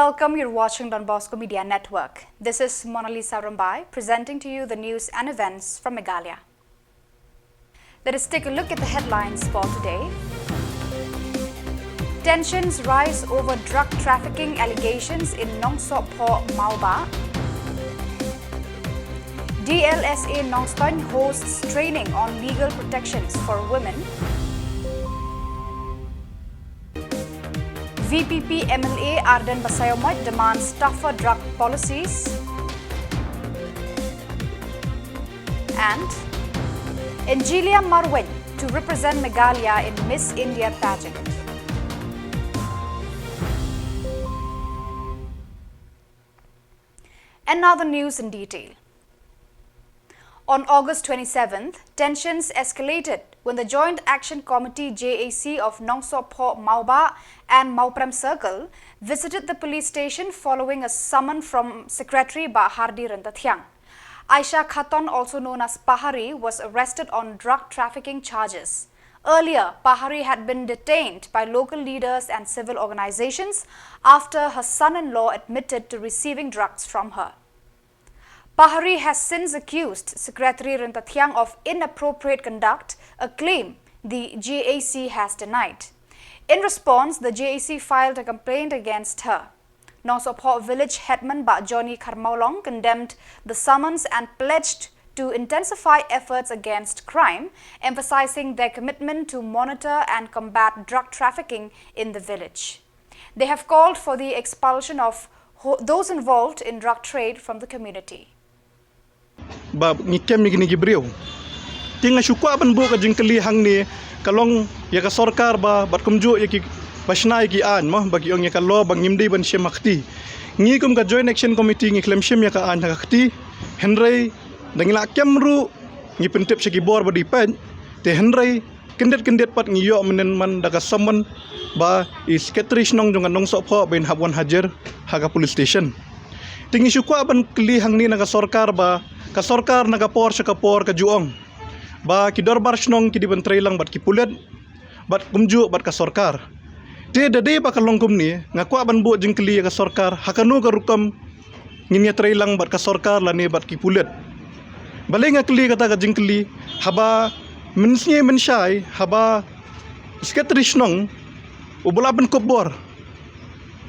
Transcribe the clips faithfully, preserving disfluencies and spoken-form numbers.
Welcome, you're watching Don Bosco Media Network. This is Monalisa Rumbai presenting to you the news and events from Meghalaya. Let us take a look at the headlines for today. Tensions rise over drug trafficking allegations in Nongsohphoh Mawbah. D L S A Nongstoin hosts training on legal protections for women. V P P M L A Ardent Basaiawmoit demands tougher drug policies. And Angelia Marwein to represent Meghalaya in Miss India pageant. And now the news in detail. On August twenty-seventh, tensions escalated when the Joint Action Committee J A C of Nongsohphoh Mawbah and Mawprem Circle visited the police station following a summon from Secretary Bah Hardi Ryntathiang. Aisha Khaton, also known as Pahari, was arrested on drug trafficking charges. Earlier, Pahari had been detained by local leaders and civil organizations after her son-in-law admitted to receiving drugs from her. Pahari has since accused Secretary Ryntathiang of inappropriate conduct, a claim the J A C has denied. In response, the J A C filed a complaint against her. Nongsohphoh Village Headman Bah Johnny Kharmawlong condemned the summons and pledged to intensify efforts against crime, emphasizing their commitment to monitor and combat drug trafficking in the village. They have called for the expulsion of ho-, those involved in drug trade from the community. Ba ngi kem ïa kine ki briew. Te nga shu kwah ban buh ka jingkylli hangne, ka long ïa ka sorkar ba, bad kumjuh ïa ki ba shna ïa ki aiñ mo, ba ki ong ïa ka law ba ngim dei ban shim ha kti. Ngi kum ka Joint Action Committee ngi khlem shim ïa ka aiñ ha ka kti. Hynrei da ngi la kem ruh ngi pyntip sha ki bor ba dei peit. Te hynrei kyndit kyndit pat ngi ïoh mynnin man da ka summon ba i Secretary Shnong jong ka Nongsohphoh ba in hap wan hajir ha ka police station. Te ngi shu kwah ban kylli hangne na ka sorkar ba, ka sorkar na ka por sha ka por ka ju ong ba ki dorbar shnong ki dei ban trei lang bad ki pulit, bad kumjuh bad ka sorkar. Te da dei ba ka long kumne, nga kwah ban buh jingkylli ïa ka sorkar, ha kano ka rukom ngin ïa trei lang bad ka sorkar lane bad ki pulit. Balei nga kylli kata ka jingkylli, haba mynsngi mynshai, haba Secretary Shnong uba la pynkup bor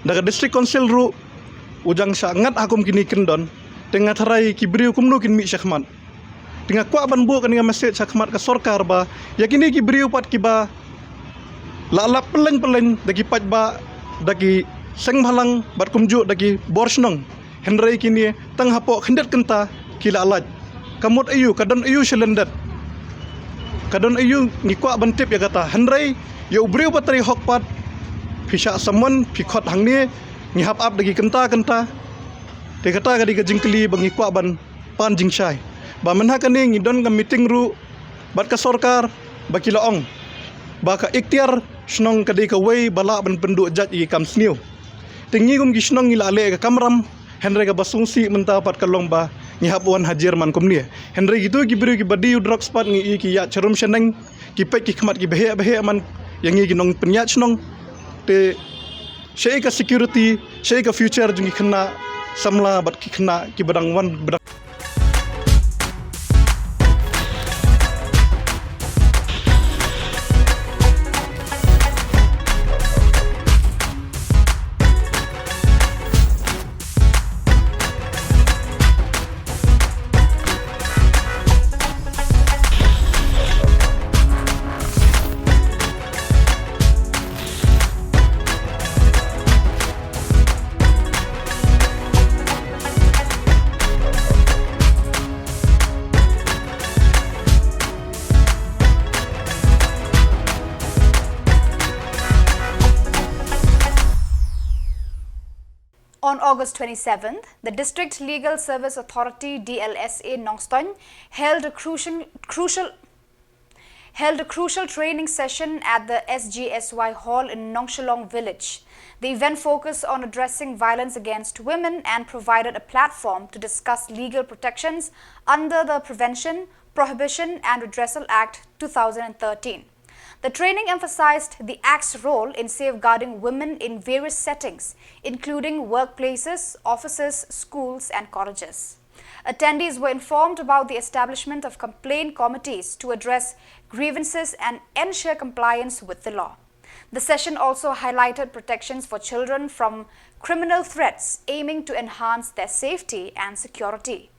da ka District Council ruh u jang sha ngat ha kum kine kyndon, te nga tharai ki briew kumno kin mih sha khmat. Te nga kwah ban buh kane ka message ha khmat ka sorkar ba ïa kine ki briew pat kiba la lap pyllein pyllein da ki paidbah, da ki seng bhalang bad kumjuh da ki bor shnong. Hynrei kine tang hapoh khyndiat kynta ki la lait. Ka mut aiu, ka don aiu shalyndet? Ka don aiu? Ngi kwah ban tip ïa kata. Hynrei ïa u briew ba trei hok pat, phi shah summon, phi khot hangne, ngi hap ap da ki kynta kynta. Te kata ka dei ka jingkylli ba ngi kwah ban pan jingshai. Ba mynha kane ngi don ka meeting ruh bad ka sorkar, ba ki la ong ba ka iktiar shnong ka dei kawei ba lah ban pynduh jait ïa ki kam sniew. Te ngi kum ki shnong ngi la leh ka kamram, hynrei kaba sngewsih mynta pat ka long ba ngi hap wan hajir man kumne. Hynrei kito ki briew kiba die u drugs pat ngi ïohi ki ïaid sharum shaneng, ki peit ki khmat kiba heh ba heh man ïa ngi ki nongpynïaid shnong. Te shaei ka security, shaei ka future jong ki khynnah samla bad ki khynnah kiba dang wan, kiba dang On August twenty-seventh, the District Legal Service Authority, D L S A, Nongstoin held a crucial, crucial, held a crucial training session at the S G S Y Hall in Nongshalong Village. The event focused on addressing violence against women and provided a platform to discuss legal protections under the Prevention, Prohibition and Redressal Act two thousand and thirteen. The training emphasized the Act's role in safeguarding women in various settings, including workplaces, offices, schools, and colleges. Attendees were informed about the establishment of complaint committees to address grievances and ensure compliance with the law. The session also highlighted protections for children from criminal threats, aiming to enhance their safety and security.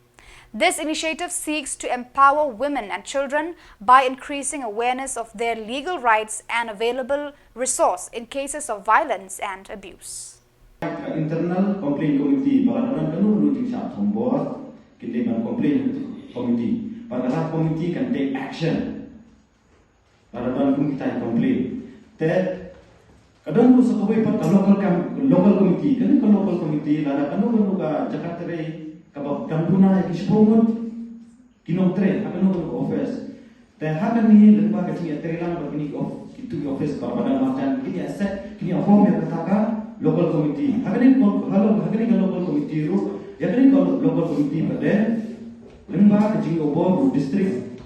This initiative seeks to empower women and children by increasing awareness of their legal rights and available resource in cases of violence and abuse. Internal Complaint Committee, ba la don kano kano jingshah thombor, kin dei ban complain committee. Ba la committee kan take action. Lada don kum kita i complain. Te ka don ruh sa kawei pat ka local com, local committee. Kane ka local committee lada kano kano ka jaka trei kaba dang duna ïa ki shiphew ngut ki nongtrei ha kano kano ka office. Te ha kane lyngba ka jingïatreilang bad kine ki of, kitu ki office ba ba dang marjan kin ïa set, kin ïa form ïa kata ka local committee. Ha kane ka, ha kane ka local committee ruh, ïa kane ka local committee pat de lyngba ka jingïoh bor u district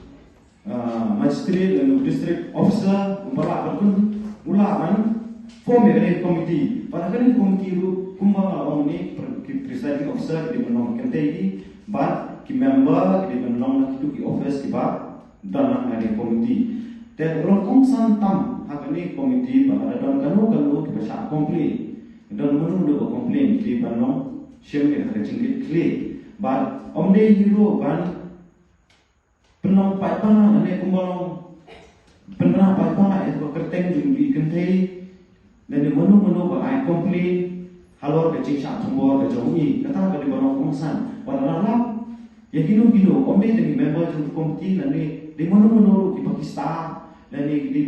ah, magistrate lane u district officer, u ba lah ban, u lah ban form ïa kane ka committee. Bad ha kane ka committee ruh kumba nga la ong ne, pre, ki presiding officer ki dei ban long kynthei ki, bad ki member ki dei ban long na kitu ki office kiba don lang ha kane ka committee. Te ka long kongsan tam ha kane ka committee ba lada don kano kano kiba shah complain, don mano mano ba complain ki dei ban long shim ïa ka jingkit khlieh. Bad ym dei hi ruh ban pynlong paidbah lane kumba long pynbna paidbah ïa ka kyrteng jong ki kynthei lane mano mano ba ai complain halor ka jingshah thombor ka jong i. Kata ka dei ba long kongsan. Wat la lap ïa kino kino, ym dei tang ki member jong ka committee lane dei mano mano ruh kiba ki staff lane ki dei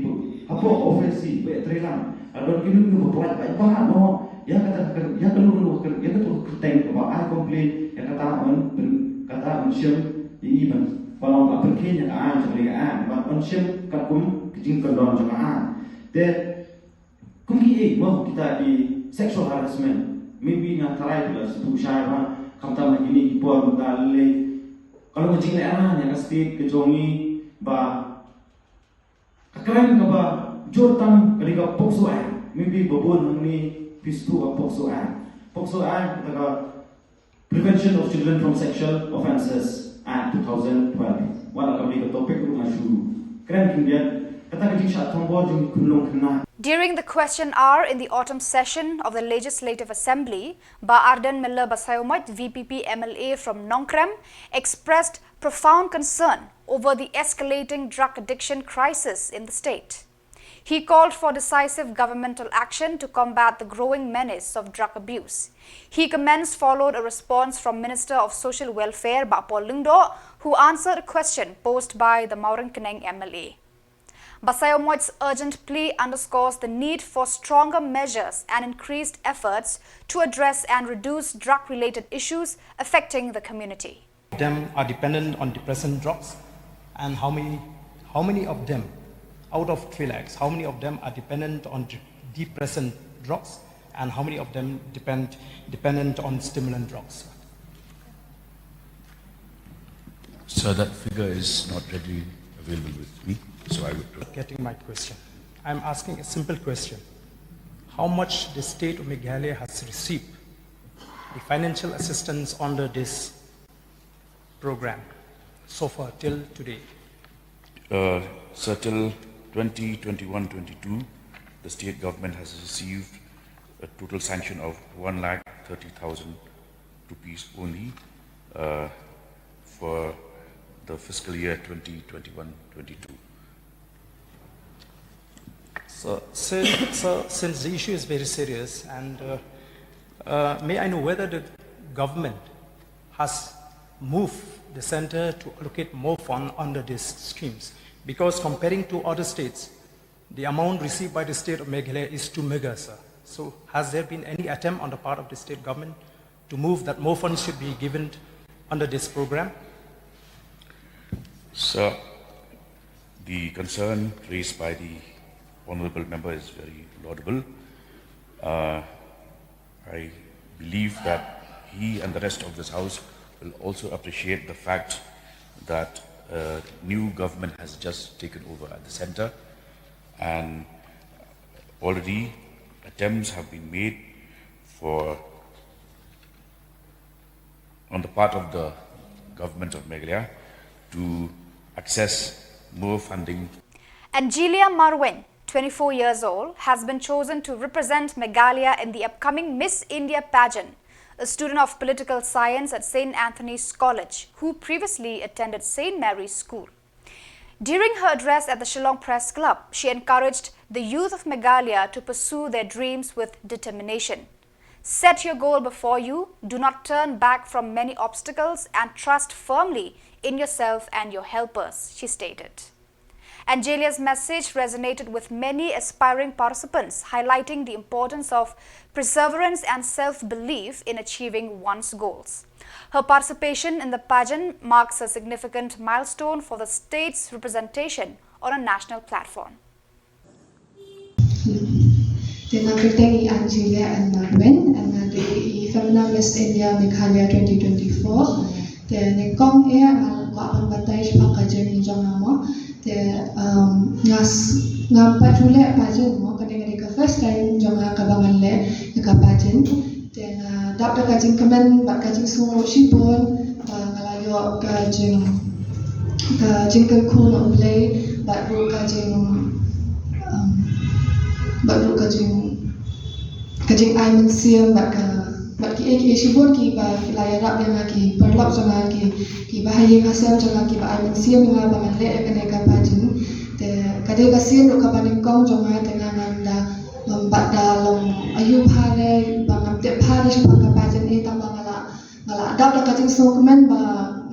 hapoh office ba ïatreilang. Lada don kino kino ba pynlait paidbah noh ïa kata ka, ïa kano kano ka, ïa kato ka kyrteng kaba ai complain, ïa kata un pyn, kata un shim ïa i ban, ba long ka pynkheiñ ïa ka aiñ jong ka aiñ, ban un shim katkum ka jingkyndon jong ka aiñ. Te kum kiei mo kita ki sexual harassment, maybe nga tharai phi la sngewthuh shai ba khamtam ha kine ki por mynta lei ka long ka jinglehrain ïa ka state ka jong ngi ba ka crime kaba jur tam ka dei ka POCSO Act. Maybe ba bun hangne phi sngewthuh ka POCSO Act. POCSO Act kata ka Prevention of Children from Sexual Offences Act two thousand twelve. Wat la ka dei ka topic ruh nga shu kren khyndiat, kata ka jingshah thombor jong ki khunlung khynnah. During the question hour in the autumn session of the Legislative Assembly, Bah Ardent Miller Basaiawmoit, V P P M L A from Nongkrem, expressed profound concern over the escalating drug addiction crisis in the state. He called for decisive governmental action to combat the growing menace of drug abuse. He comments followed a response from Minister of Social Welfare, Bah Paul Lyngdoh, who answered a question posed by the Mawryngkneng M L A. Basaiawmoit's urgent plea underscores the need for stronger measures and increased efforts to address and reduce drug-related issues affecting the community. Them are dependent on depressant drugs, and how many, how many of them out of three lakhs, how many of them are dependent on de-, depressant drugs, and how many of them depend, dependent on stimulant drugs? Sir, that figure is not readily available with me, so I would... Getting my question. I'm asking a simple question. How much the state of Meghalaya has received the financial assistance under this program so far till today? Uh, so till twenty twenty-one twenty-two, the state government has received a total sanction of one lakh thirty thousand rupees only, uh, for the fiscal year twenty twenty-one twenty-two. So, so, so since the issue is very serious, and, uh, uh, may I know whether the government has moved the center to allocate more fund under these schemes? Because comparing to other states, the amount received by the state of Meghalaya is too meager, sir. So has there been any attempt on the part of the state government to move that more funds should be given under this program? Sir, the concern raised by the honorable member is very laudable. Uh, I believe that he and the rest of this House will also appreciate the fact that a new government has just taken over at the center. And already attempts have been made for, on the part of the government of Meghalaya, to access more funding. Angelia Marwin, twenty-four years old, has been chosen to represent Meghalaya in the upcoming Miss India pageant, a student of political science at Saint Anthony's College, who previously attended Saint Mary's School. During her address at the Shillong Press Club, she encouraged the youth of Meghalaya to pursue their dreams with determination. "Set your goal before you, do not turn back from many obstacles, and trust firmly in yourself and your helpers," she stated. Angelia's message resonated with many aspiring participants, highlighting the importance of perseverance and self belief in achieving one's goals. Her participation in the pageant marks a significant milestone for the state's representation on a national platform. Te nga kyrteng i Angelia N Marwin, nga dei i Femina Miss India Meghalaya twenty twenty-four. Te nyngkong eh nga kwah ban batai shaphang ka journey jong nga mo. Te um, nga s- nga pat ju leh pageant mo, kane kane ka first time jong nga kaba ngan leh ka pageant. Te nga dap da ka jingkmen bad ka jingsngewnguh shibun ba nga la ïoh ka jing ka jingkyrkhu na U Blei bad ruh ka jing um, bad ruh ka jing ka jingai mynsiem bad ka bad kiei kiei shibun kiba ki la ïarap ïa nga ki paralok jong nga ki kiba ha ïing ha sem jong nga kiba ai mynsiem ïa nga ba ngan leh ïa kane ka pageant. Te ka dei ka sien ruh kaba nyngkong jong nga te nga ngam da ngam pat da long aïu bha re ba ngam tip bha re shaphang ka pageant eh tang ba nga la nga la dap da ka jingsngewkmen ba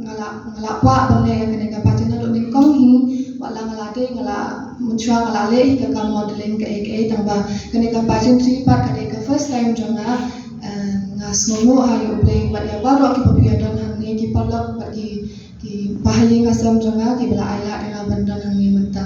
nga la nga la kwah ban leh ïa kane ka pageant naduh nyngkong hi. Wat la nga la dei nga la mynshuwa nga la leh hi ka kam modeling kaei kaei tang ba kane ka pageantry pat ka dei ka first time jong nga. Eh, nga sngewnguh ha ïa U Blei bad ïa baroh kiba phi ïa don hangne ki paralok bad ki kiba ha ïing ha sem jong nga kiba la ailad ïa nga ban don hangne mynta.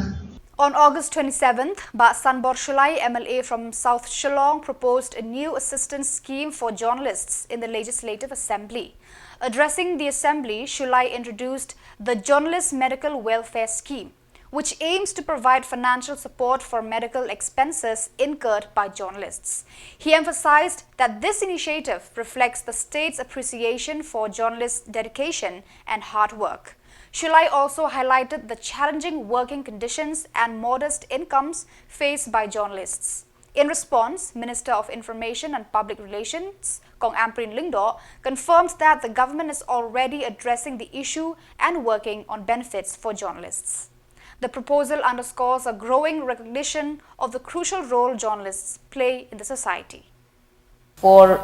On August twenty-seventh, Bah Sanbor Shullai, M L A from South Shillong, proposed a new assistance scheme for journalists in the Legislative Assembly. Addressing the Assembly, Shullai introduced the Journalist Medical Welfare Scheme, which aims to provide financial support for medical expenses incurred by journalists. He emphasized that this initiative reflects the state's appreciation for journalists' dedication and hard work. Shullai also highlighted the challenging working conditions and modest incomes faced by journalists. In response, Minister of Information and Public Relations, Kong Ampareen Lyngdoh, confirmed that the government is already addressing the issue and working on benefits for journalists. The proposal underscores a growing recognition of the crucial role journalists play in the society. For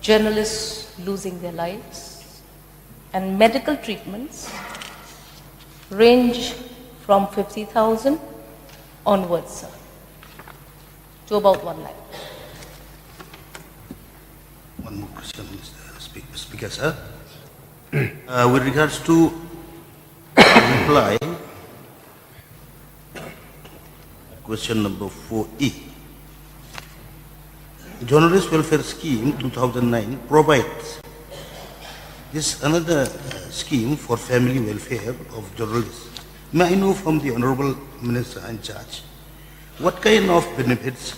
journalists losing their lives, and medical treatments range from fifty thousand onwards, sir, to about one lakh. One more question, Mister Speak- Speaker, sir. Uh, with regards to reply, question number four E. Journalist Welfare Scheme two thousand nine provides this another uh, scheme for family welfare of journalists. May I know from the Honorable Minister in charge what kind of benefits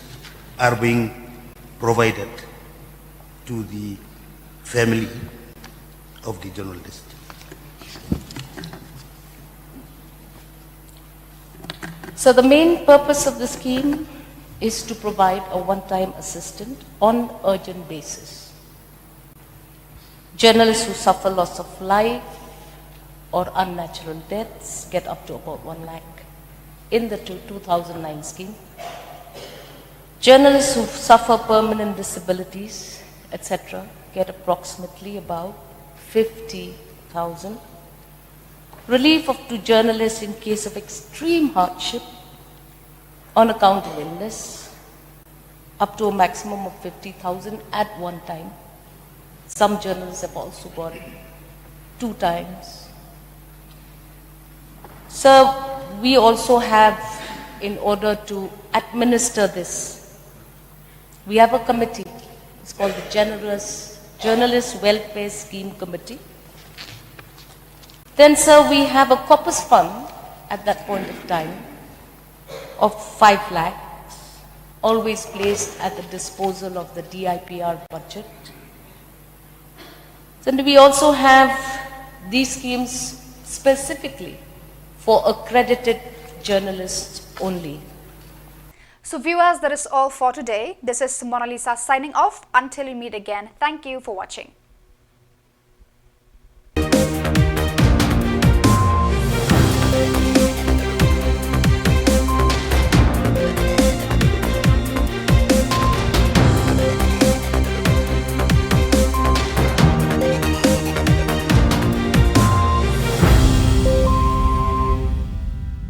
are being provided to the family of the journalist? So the main purpose of the scheme is to provide a one-time assistance on urgent basis. Journalists who suffer loss of life or unnatural deaths get up to about one lakh in the two- two thousand nine scheme. Journalists who suffer permanent disabilities, et cetera, get approximately about fifty thousand. Relief of, to journalists in case of extreme hardship on account of illness, up to a maximum of fifty thousand at one time. Some journalists have also got two times. So we also have, in order to administer this, we have a committee. It's called the Generous Journalist Welfare Scheme Committee. Then, sir, we have a corpus fund at that point of time, of five lakhs, always placed at the disposal of the D I P R budget. Then we also have these schemes specifically for accredited journalists only. So viewers, that is all for today. This is Mona Lisa signing off. Until we meet again, thank you for watching.